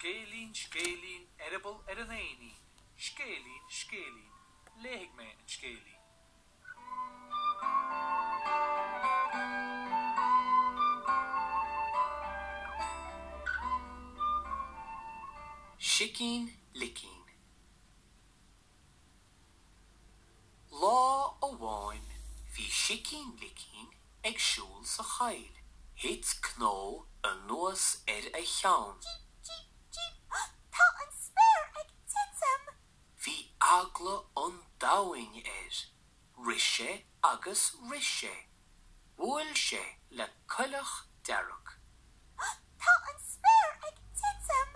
Scéilín, scéilín, eireaball ar an éinín, Scéilín, scéilín, léifidh mé an scéilín. Sicín Licín. Lá amháin bhí Sicín Licín ag siúl sa choill. Thit cnó anuas ar a cheann. Jíp, jíp, jíp, tá an spéir ag titim! Bhí eagla an domhain air. Rith sé agus rith sé. Bhuail sé le coileach dearg. Tá an spéir ag titim!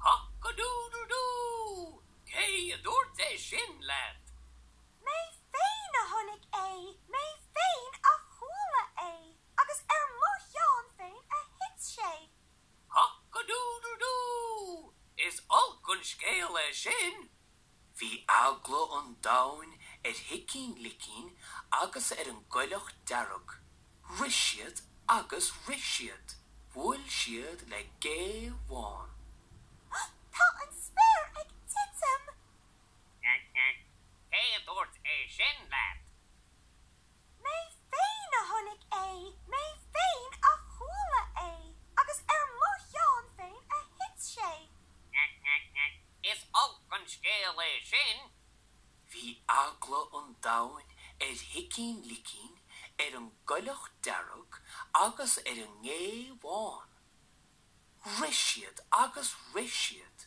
Cock-a-doodle-doo! Cé a dúirt é sin leat? Mé féin a chonaic é, mé féin a chuala é, agus ar mo cheann féin a thit sé. Cock-a-doodle-doo! Is olc an scéal é sin! Bhí eagla an domhain ar Shicín Licín agus ar an gcoileach dearg. Rith siad agus rith siad. Bhuail siad le gé bhán. Tá an spéir ag titim! Cé a dúirt é sin leat? Mé féin a chonaic é, mé féin a chuala é, agus ar mo cheann féin a thit sé. Is olc an scéal é sin! Bhí eagla an domhain ar Shicín Licín, ar an gcoileach dearg agus ar an ngé bhán. Rith siad agus rith siad.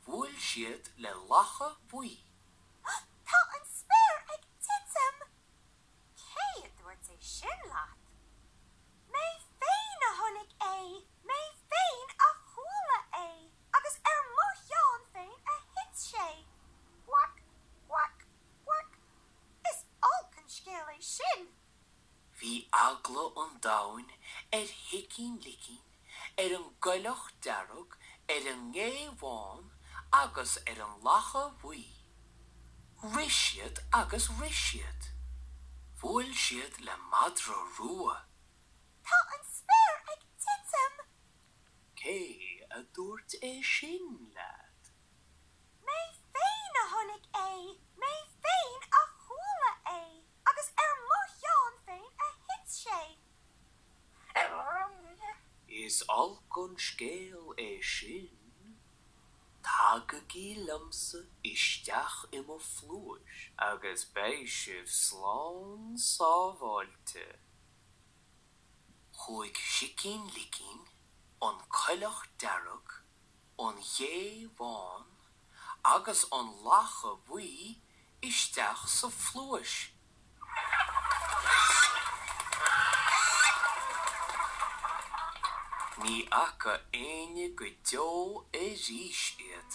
Bhuail siad le lacha bhuí. Tá an spéir ag titim! Cé a dúirt é sin leat? Mé féin a chonaic é, mé féin a chuala é, agus ar mo cheann féin a thit sé. Quack, quack, quack. Is olc an scéal é sin! Bhí eagla an domhain ar Shicín Licín, ar an gcoileach dearg, ar an ngé bhán agus ar an lacha bhuí. Rith siad agus rith siad. Bhuail siad le madra rua. Tá an spéir ag titim! Cé a dúirt é sin leat? Mé féin a chonaic é, mé féin a chuala é, agus ar mo cheann féin a thit sé. Is olc an scéal é sin. Tagaigí liomsa isteach i mo phluais agus beidh sibh slán sábháilte. Chuaigh Sicín Licín, an coileach dearg, an ghé bhán agus an lacha bhuí isteach sa phluais. Ní fhaca éinne go deo arís iad.